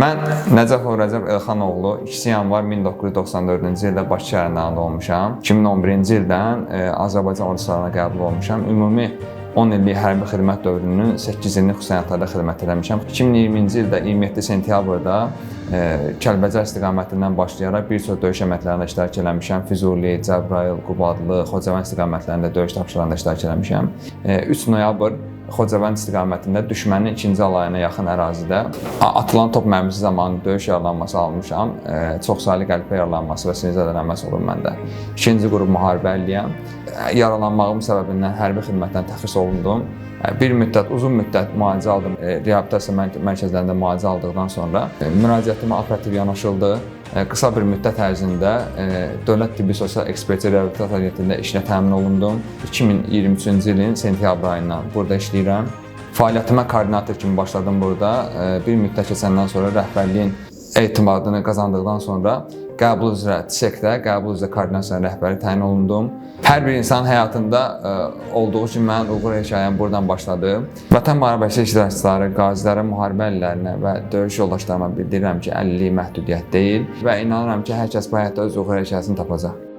Mən Nəcəfov Rəcəb Elxanoğlu 2 yanvar 1994-cü ildə Bakı şəhərində anadan olmuşam. 2011-ci ildən Azərbaycan Ordularına qəbul olmuşam. Ümumi 10 illik hərbi xidmət dövrünün 8 ilini xüsusi həyatlarda xidmət eləmişəm. 2020-ci ildə 27 sentyabrda Kəlbəcər istiqamətindən başlayaraq bir çox döyüş əməliyyatlarında iştirak eləmişəm. Füzuli, Cəbrayıl, Qubadlı, Xocavənd istiqamətlərində döyüş tapşırıqlarında iştirak eləmişəm. 3 noyabr Xocavənd istiqamətində düşmənin ikinci alayına yaxın ərazidə atılan top mərmisi zamanı döyüş yaralanması almışam. Çoxsaylı qəlpə yaralanması və sinir zədələnməsi olub məndə. İkinci qrup müharibə əliyəm. Yaralanmağım səbəbindən hərbi xidmətdən təxris olundum. Bir müddət, uzun müddət müalicə aldım. Reabilitasiya mərkəzlərində müalicə aldıqdan sonra müraciətimə operativ yanaşıldı. Qısa bir müddət ərzində Dövlət Tibbi Sosial Ekspertiza Reabilitasiya Agentliyində işlə təmin olundum. 2023-cü ilin sentyabr ayından burada işləyirəm. Fəaliyyətimə koordinator kimi başladım burada. Bir müddət keçəndən sonra rəhbərliyin etimadını qazandıqdan sonra qəbul üzrə TSEK-də qəbul üzrə koordinasiya rəhbəri təyin olundum. Hər bir insanın həyatında olduğu kimi mənim uğur hekayəm buradan başladı. Vətən müharibəsi iştirakçıları, qazilərə, müharibə əlillərinə və döyüş yoldaşlarıma bildirirəm ki, əlillik məhdudiyyət deyil və inanıram ki, hər kəs bu həyatda öz uğur hekayəsini tapacaq.